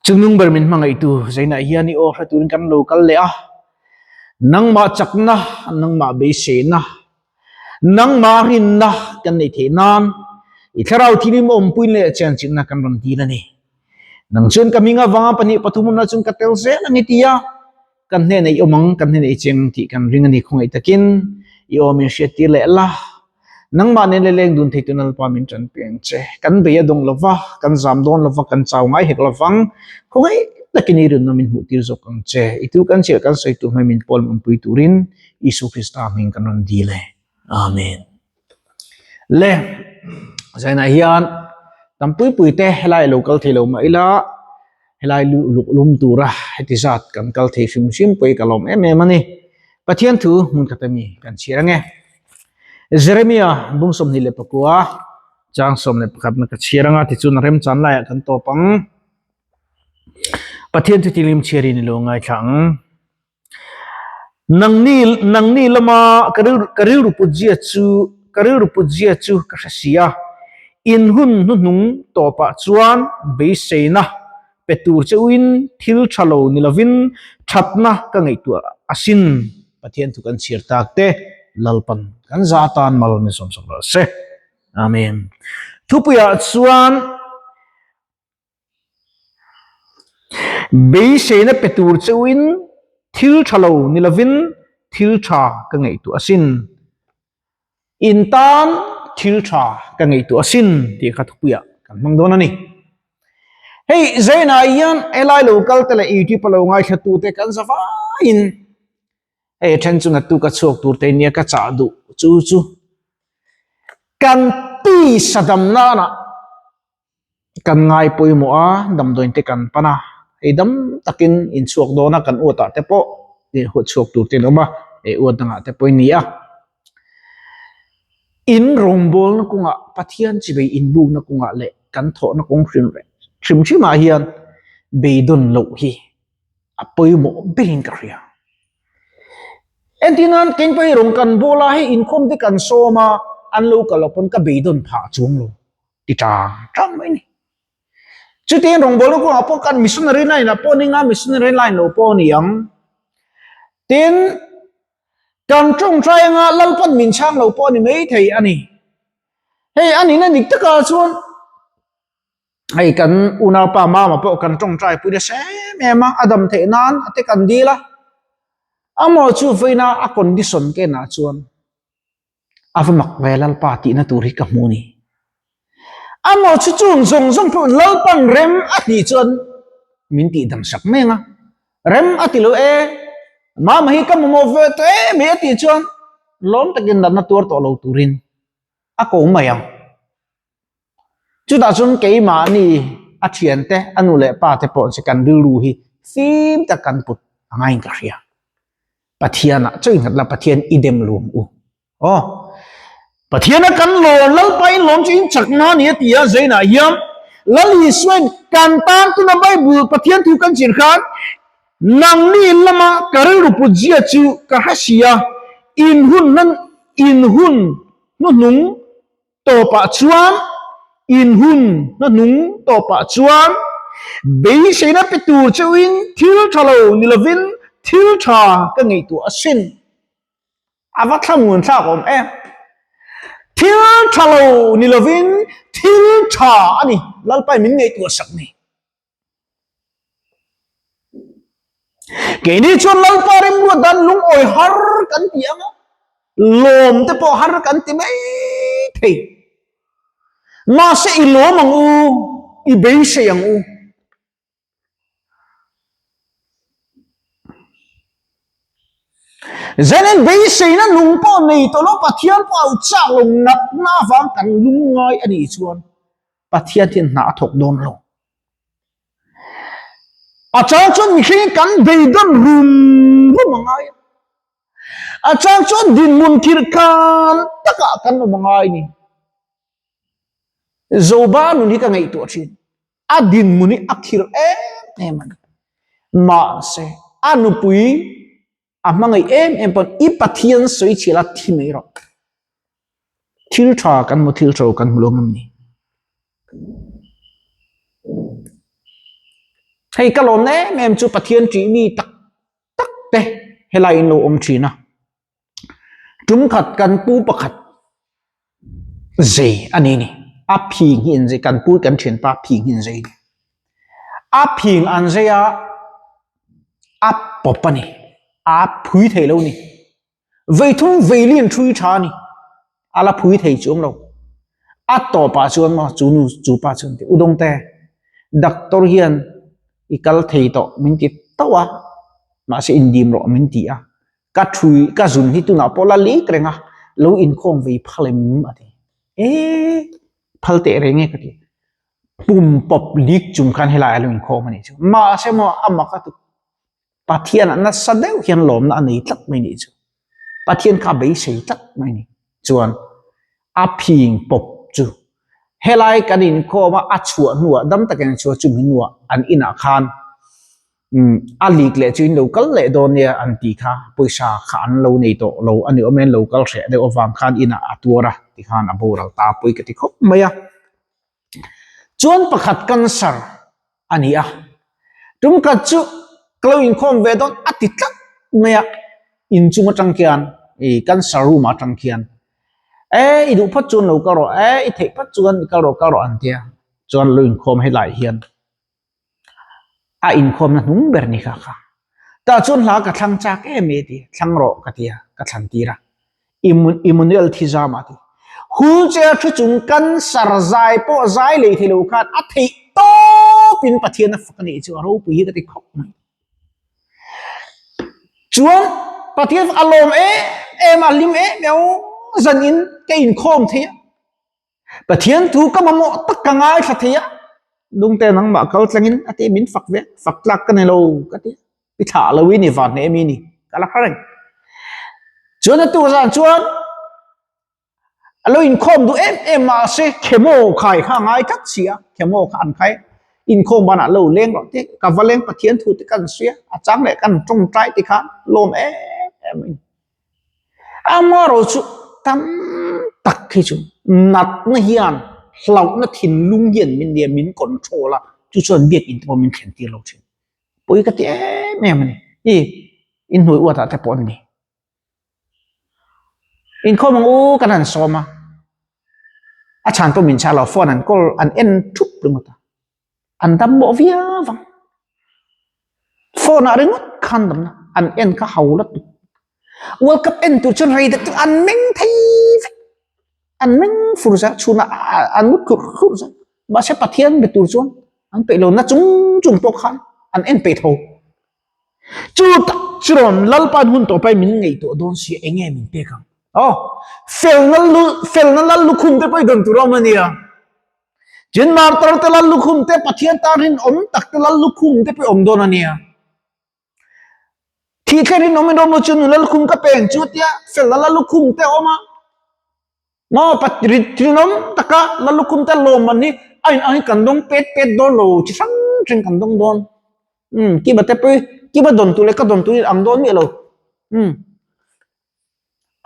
Chungnung ber min hmangaihtu Zainah hian i aw hre turin kan lo kal leh a, nangmah chakna, nangmah beiseina, nangmah rinna kan neih theih nan i thlarau thilim awmpuiin leh chianchilhna kan rawn dil a ni. Nang chuan ka hming avanga 2 3 awmna chuan ka tel zel ang i ti a, Kan hnenah i awm ang, kan hnenah i cheng ang tih kan ring a ni. Khawngaih takin i awm in hriattir leh la. Nangmah nen le leng dun thei tun Lalpa min tanpui ang che. Kan bei a dawng lo va, kan zam dawn lo va, kan chau ngai hek lo vang. Khawngaih takin i rinna min hmuhtir zawk ang che. I tu kan chhiah kan sawi tur hmai min pawl awmpui turin Isu Krista hming kan rawn dil e. Amen. Le, zainah hian tampui pui te helai lo kal thei lo mah ila helai lu luk lum tura heti zat kan kal thei hrim hrim pawh hi ka lawm em em a ni. Pathian thu hmun khat ami kan chhiar ange. Jeremia bung 29 chang 11 na ka chhiar anga tichuan remchan laiah kan tawp ang. Pathian thu tilim chhiarin i lo ngaithla ang. Nangni nangni lama ka rilru ka rilru put zia chu ka rilru put zia chu ka hre si a, in hun hnuhnung tawpah chuan beiseina pe tur che uin thil tha lo ni lovin thatna ka ngaihtuah asin. Pathian thu kan chhiar tak te Lalpan kan za atan mal min sawmsak rawh se. Amen. Thupuiah chuan. Beiseina pe tur cheuhin thil tha lo ni lovin thil tha ka ngaihtuah asin. In tan thil tha ka ngaihtuah asin tih kha thupuiah kan hmang dawn a ni. Hei Zainah hian helai lo kal te leh YouTube a lo ngaithla tu te kan za vaiin hei then chu natu ka chhuak tur te nia ka chah duh chu chu kan tisa dam nana Kan ngai pawimawh a, damdawiin te kan pan a, hei dam takin inchhuak dawn a, kan uat ah te pawh huat chhuak tur te an awm a, hei uat dangah te pawh in ni a. In rawngbawlna kawngah Pathian chivei inbukna kawngah leh kan thawhna kawng hrim hrim hrimah hian beidawn loh hi a pawimawh berin ka hria. Entir nan keng pawh hi rawn kan bawl a, hei inkhawm te kan sawm a, an lo kal loh pawn ka beidawn phah chuang lo. ti tang tang mai ni. Chutiang rawngbawlna kawngah pawh kan missionary line ah pawh ni nga missionary line lo pawh ni ang. Tin, kan tawngtai anga Lalpan min chhang lo pawh ni mai thei a ni. Hei a nihna dik takah chuan hei kan unaupa mama pawh kan tawngtai pui nasa em em a, a dam theih nan a te kan dil a. Amaw chu vawiina a condition kenah chuan A va mak ve Lalpa tihna tur hi ka hmu ni. Amaw chu chung zawng zawng pawh Lalpan rem a tih chuan min tih dam sak mai ang a. Rem a ti lo e, mama hi ka mamawh ve tawh em hi a tih chuan lawm takin natna tuar tawh lo turin a ko mai ang. Chutah chuan keimahni a thiante, a nu leh pa te pawh chu kan rilru hi fim tak kan put a ngaiin ka hria. Pathianah chaw inghat la Pathian i dem luam u. Aw. Pathiana kan lawm Lalpa in lawm chu in chakna ni a ti a Zainah hian Lal Isuain kan tan tuna Bible Pathian thu kan chir khan nangni lama ka rilru put zia chu ka hre si a in hun hnan in hun hnuhnung tawpah chuan in hun hnahnung tawpah chuan beiseina pe tur cheuhin thil tha lo ni lovin thil tha ka ngaihtuah asin. A va thlamuan thlak awm em. Thil tha lo ni lovin thil tha a ni Lalpain min ngaihtuah sak ni. Keini chuan Lalpa remruat dan lungawi har kan ti ang a, lawm te pawh har kan ti mai thei. Mahse i lawm ang u, i beisei ang u. Zanin beiseina nung pawh nei tawh lo, Pathian pawh a chak lo natna avang kan lungngai a nih chuan Pathian hian hna a thawk dawn lo. A chang chuan mihring kan beidawn rum rum a ngai a. A chang chuan dinhmun thil khan takah kan awm a ngai ni. Zoba nun hi ka ngaihtuah thin. A dinhmun hi a khirh em em a ni. Mahse, a nupui a hmangaih em em pawn i Pathian sawi chhiah la thi mai rawh. Thil tha kan hmu thil tho kan hmu lo ngam ni. Hei ka lawm em em chu Pathian ṭih mi tak tak te helai in lo awm ṭhin a. Ṭum khat kan pu pakhat zei a ni ni. A phing hi an zei, kan pu kan ṭhianpa phing hi an zei ni. A phing an zei a, a pawp a ni. A phui thei lo ni. Veithum veilin ṭhui ṭha a ni. A la phui thei chuang lo. A tawpah chuan maw chu nu chu pa chuan ti Udawngte, doctor hian i kal thei tawh min ti tauh a, mahse indim rawh min ti a. Ka ṭhui ka zun hi tunah pawh la lik reng a, lo inkhawm vei phal em a ti. E, phal teh reng e ka ti. Pum pawp lik chung khan helai a lo inkhawm a nih chu. Mahse maw a mak a ti. Pathianah nasa deuh hian lawmna a nei tlat mai nih chu. Pathian kha a beisei tlat mai ni. Chuan a phing pawp chu helai kan inkhawm a, a chhuah hnuah dam takin an chhuah chumi hnuah an inah khan umm a lik leh chu in lo kal leh dawn nia an tih kha pawisa kha an lo nei tawh lo a ni awm e, an lo kal hreh deuh avang khan inah a tuar a tikhan a boral ta pawi ka ti khawp mai a. Chuan pakhat cancer a ni a, tum khat chu ka lo inkhawm ve dawn a ti tlat mai a, inchung atang khian ih cancer room atang khian e i duh phawt chuan lo kal rawh e i theih phawt chuan i kal rawh kal rawh an tia chuan lo inkhawm helai hian a inkhawmna hnung ber ni kha kha. Tah chuan hla ka thlang chak em e ti, thlang rawh ka ti a, ka thlan tir a. Immanuel Thizama ti. Wheelchair thu chung cancer zai pawh zai lei thei lo khan a theih tawpin Pathian a fak a nih chu a ropui hi ka ti khawp mai. Chuan Pathian a lawm em em a, hlim em em a, zanin ka inkhawm thei a. Pathian thu ka mamawh tak ka ngaithla thei a, lungte nangmah kal tlangin a ti min fak ve, fak tlak ka ni lo ka ti, i thlah lo i ni van hneh mi ni ka la hre reng. Chuan a tuk zan chuan a lo inkhawm duh em em mahse chemo khai kha a ngai tlat si a, chemo kha an khai inkhawm banah lo leng rawh te ka va leng Pathian thu te kan hria a chang leh kan tawngtai te khan lawm em em a ni. Amaherawh chu tam tak hi chu natna hian hlauhna thinlung hian min nia min control a, chu chuan biakinn te pawh min thlen tir lo thin. Pawi ka ti em em a ni. I inhnuai uatah te pawh an ni. Inkhawm ang u kan han sawm a, a chhan pawh min chhah lo, phone an call an en thup ringawt a. An dam mawh viau ang. Phone ah ringawt khan damna an en kha ho la tuk. World Cup en tur chuan rei deuh chu an meng thei vek. An meng fur zar chhunah an mut khurh khurh zar. Mahse Pathian be tur chuan an peih lo na chung chung pawh khan an en peih tho. Chu tak chu rawn Lalpa'n hun tawh pahin min ngaihtuah dawn si a, enge min pek ang? Aw, felna lu felna lal lukhum te pawh i dawn tur a awm a nia. Tin martar te lal lukhum te Pathian tan rinawm tak te lal lukhum te pawh awm dawn a nia. Thih thlen rinawm in awm lo chu nu lal lukhum ka peng chu tia fel la lal lukhum te awm a. Maw rinawm taka lal lukhum te lawm man hi a in ang hi kan dawng pet pet dawn lo chi hrang hrang kan dawng dawn. Um kiba te pawh kiba dawn tur leh ka dawn tur in ang dawn miah lo. Um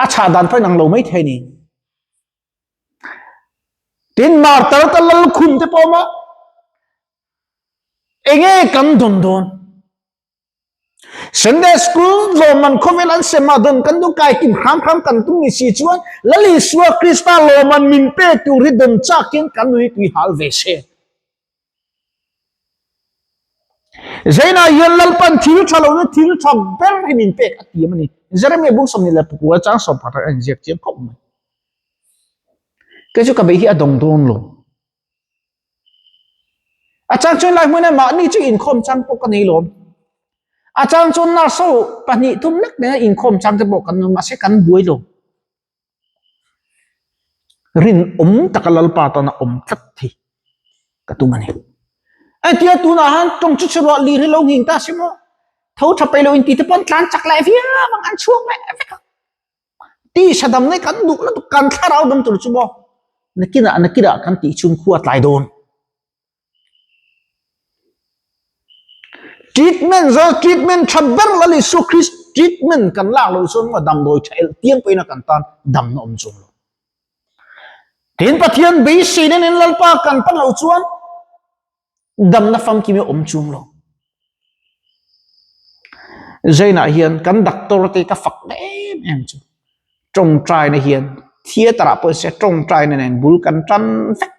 a chhah dan pawh in ang lo mai thei a ni. Tin martar te lalkhum te pawh awm a, enge kan dawn dawn? Sunday school lawmman khawvel an sem a dawn kan duh kai kim hram hram kan tum ni si chuan Lal Isua Krista lawmman min pe tur hi dawn chakin kan nui tui hal ve se. Zainah hian Lalpan thil tha lohna thil tha ber hi min pek a tiam a ni. Jeremia bung 29 chang 10 a inziak chiang khawp mai. Kei chu ka beih hi a dawng dawn lo. A chang chuan lai hmuna mahni chu inkhawm chang pawh ka nei lawm. A chang chuan nurse ho pahnih thum lek nena inkhawm chang te pawh kan awm mahse kan buai lo. Rinawm taka Lalpa tana awm tlat hi ka tum a ni. Engtia tunah han tawng chu chhuah lir hi lo nghing ta si maw? Tho tha peih lo inti te pawn tlan chak leh viau ang an chhuak leh vek ang. Tisa dam nei kan duh lutuk kan thlarau dam tur chu maw nakinah nakinah kan tih chhung khu a tlai dawn. Treatment zawn treatment tha ber la ni Isu Christ treatment kan lak loh chuan maw damdawi tha elh tiang pawhin a kan tan damna awm chuang lo. Tin Pathian beiseina nen Lalpa kan pan loh chuan damna famkim hi a awm chuang lo. Zainah hian kan doctor te ka fak em em chu tawngtaina hian theatre ah pawh se tawngtaina nen bul kan tan vek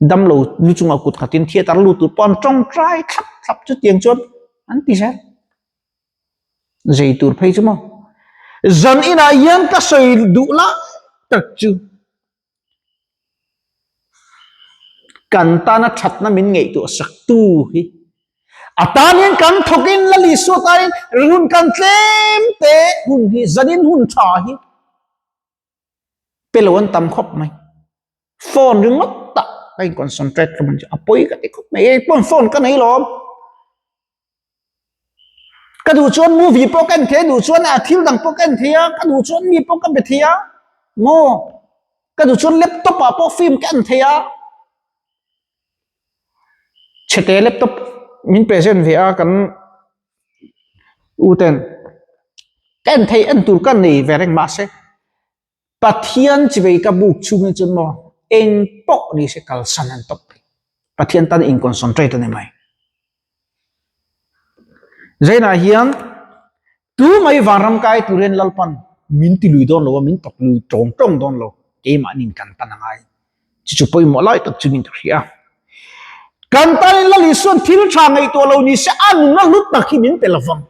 damlo lu chungah kut khatin theatre lut tur pawh an tawngtai thlap thlap chutiang chuan an ti zel zei tur phei chu maw zan inah hian ka sawi duh lai tak chu. Kan tana thatna min ngaihtuah sak tu hi a tan hian kan thawk in Lal Isua tanin hun kan tlem te hun hi zanin hun tha hi pe lo an tam khawp mai. Phone ringawt tak ka in concentrate ka man chu a pawi ka ti khawp mai. Hei pawh phone ka nei lawm. Ka duh chuan movie pawh ka en thei a, duh chuan a thil dang pawh ka en thei a, ka duh chuan mi pawh ka be thei a, maw? Ka duh chuan laptop ah pawh film ka en thei a. Chhete laptop min present ve a kan u ten ka en thei en tur ka nei ve reng mahse Pathian chivei ka buk chhung hi chuan maw eng pawh ni se kalsan an tawp thei. Pathian tan in concentrate a ni mai. Zainah hian tu mai vanram kai tur hian Lalpan min ti lui dawn lo a, min pawt lui tawng tawng dawn lo. Keimahnin kan tan a ngai. Chu chu pawimawh lai tak chu min ta hria. Kan tanin Lal Isuan thil tha ngaihtuah lo ni se a nunna hlut tak hi min pe lovang.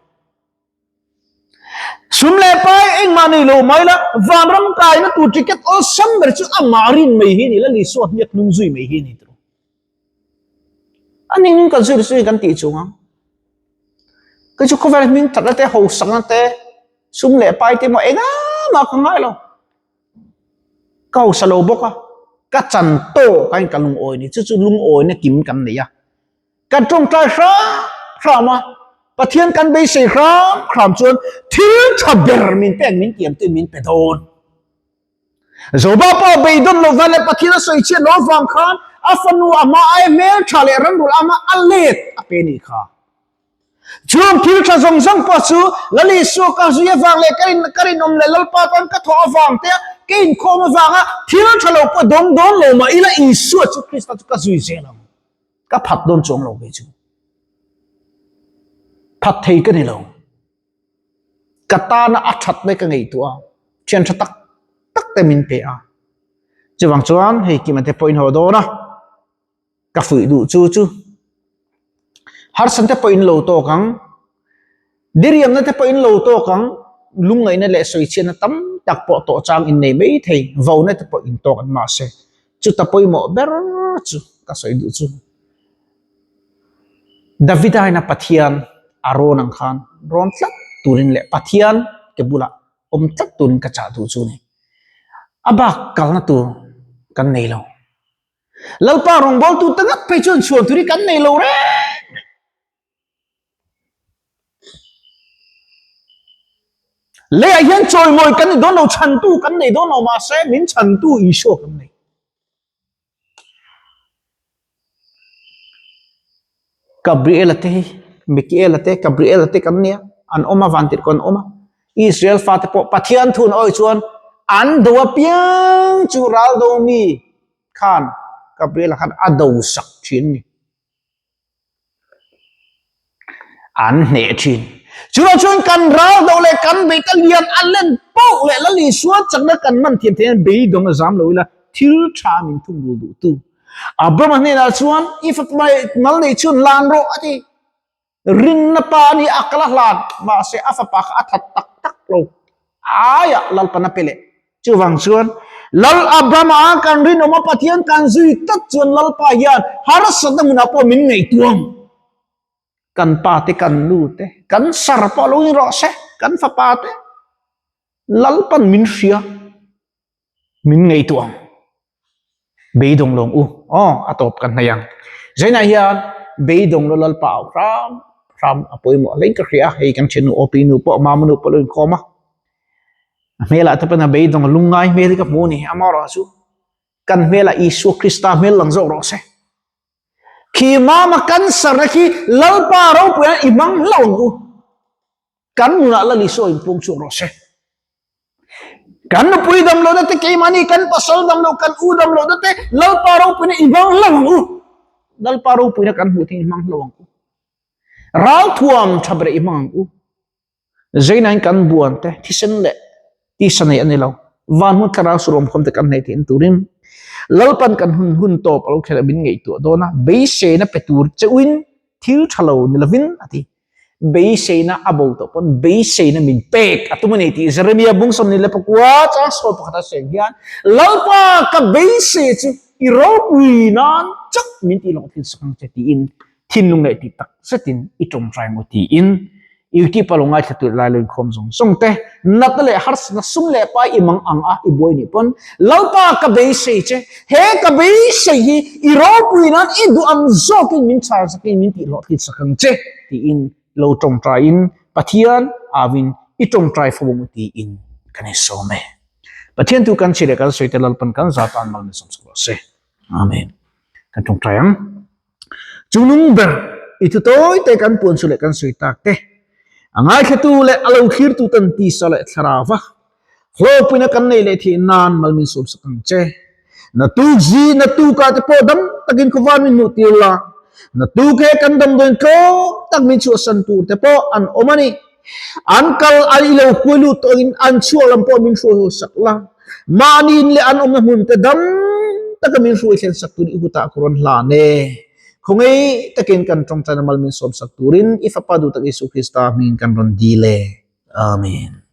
Sum leh pai engmah nei lo mai la, vanram kaina tur ticket awlsam ber chu amah rin mai hi a ni, Lal Isua hniak hnung zui mai hi a ni tawh. A ning kan zui zui kan tih chung ang. Kei chu khawvel hming thatna te, hausakna te, sum leh pai te maw engah mah ka ngai lo. Ka hausa lo bawk a, ka chan tawk a in ka lungawi ni, chu chu lungawina kim kan nei a. Kan tawngtai hram hram a, Pathian kan beisei hram hram chuan thil tha ber min pek min tiam tu min pe dawn. Joba pawh beidawn lo vang leh Pathian a sawi chhiat lo vang khan a fanu a hma ai hmel tha leh ramrul anga a let a pe ni kha. Chung thil tha zawng zawng pawh chu Lal Isua ka zui avang leh ka in ka rinawm leh Lalpa tan ka thawh avang te ka inkhawm avanga thil tha lo pawh dawng dawn lo mah ila Isua chu Krista chu ka zui zel ang. Ka phat dawn chuang lo kei chu. Phat thei ka ni lo. Ka tana a that mai ka ngaihtuah a, thian tha tak tak te min pe a. Chuvang chuan hei kima te pawh in haw dawn a, ka fuih duh chu chu harsan te pawh in lo tawk ang. Diriamna te pawh in lo tawk ang, lungngaihna leh sawichhiatna tam tak pawh tawh chang in nei mai thei, vona te pawh in tawk an mahse chuta pawimawh ber chu ka sawi duh chu Davida ina Pathian a rawn ang khan rawn tlat turin leh Pathian ke bulah awm tlat turin ka chah duh chu a ni. A bak kalna tur kan nei lo. Lalpa rawngbawltu te ngat phei chuan chhuan tur hi kan nei lo reng. Leiah hian chawimawi kan ni dawn lo, chhantu kan nei dawn lo, mahse min chhantu Isua kan nei. Gabriela te hi, Mikiela te, Gabriela te kan nia, an awm a, vantirhkoh an awm a. Israel fate pawh Pathian thun awi chuan an do apiang chu ral do mi khan Gabriela khan a do sak thin a ni. An hneh thin. Chuvang chuan kan ral do leh kan beih ta lian a len poh leh Lal Isua chakna kan man thiam theih hian beidawng a zam lo ila thil tha min thungrul duh tu. Abrahama hnenah chuan i fapa mal nei chuan lan rawh a ti. Rinna pa a ni a kal a hlan mahse a fapa kha a that tak tak lo. Aiah Lalpan a pe leh. Chuvang chuan Lal Abrahama kan rinawm a Pathian kan zui tlat chuan Lalpa hian harsatna hmunah pawh min ngaihtuang. Kan pa te, kan nu te, kan sar pawh lo in rawh se, kan fapa te Lalpan min hria, min ngaihtuang. Beidawng lawng u, aw a tawp kan hnaih ang. Zainah hian beidawng lo Lalpa au hram hram a pawimawh hle in ka hria a, hei kan thiannu OP nu pawh Mama nu pawh lo inkhawm a. A hmelah te pawn a beidawng a lungngai hmel hi ka hmu a ni. Amaherawh chu kan hmelah Isua Krista hmel lang zawk rawh se. Khi mama cancer na khi Lalpa ropuiah i hmang hlauh ang u. Kan nunah Lal Isua inpung chhuak rawh se. Kan nupui dam lohna te keimahni kan pasal dam loh kan u dam lohna te Lalpa ropuina i hmang hlauh ang u. Lalpa ropuina kan hmuh theih i hmang hlauh ang u. Ralthuam tha ber i hmang ang u. Zeinain kan buan te thisen leh tisa nei a ni lo. Van hmun thlarau suruam khawm te kan nei theihna turin Lalpan kan hun hun tawp a lo khelh a min ngaihtuah dawn a, beiseina pe tur cheuhin thil tha lo ni lovin a ti. Beiseina a bo tawh pawn beiseina min pek a tum a ni tih Jeremia bung 24 chang 11 a sawi hian Lalpa ka beisei chu i ropui nan chauh min tih lawng thil sak ang che tiin thinlung leh tih tak zetin i tawngtai maw tiin YouTube a lo ngaithla tur lai lo inkhawm zawng zawng te natna leh harsatna sum leh pai i mang ang a i buai nih pawn Lalpa ka beisei che he ka beisei hi i ropui nan i duh ang zawkin min chhar sakin min tih hlawhtlin sak ang che tiin lo tawngtaiin Pathian awin i tawngtai fo ang tiin kan insawm e. Pathian tu kan chhi leh kan sawi te Lalpan kan za tan mal min sawm sak rawh se. Amen. Kan tawngtai ang. Chu nung ber i thu tawi te kan puan chu leh kan sawi tak te, a ngaithlatu leh a lo thlirtu tan tisa leh thlarau a hlawhpuina kan nei leh theih nan mal min sawm sak ang che. Na tuk zi, na tukah te pawh dam takin khawvar min hmuh tir la, na tuk he kan damdawiin tlawm tak min chhuahsan tur te pawh an awm a ni. An kal a i lo huai lut tawh angin an chhuak lam pawh min hruai haw sak la, mahni in leh an awmna hmun te dam taka min hruai thlen sak turin i kutah ka rawn hlan e. Khawngaih takin kan tawngtaina mal min sawm sak turin i Fapa duh tak Isu Krista hmingin kan rawn dil e. Amen.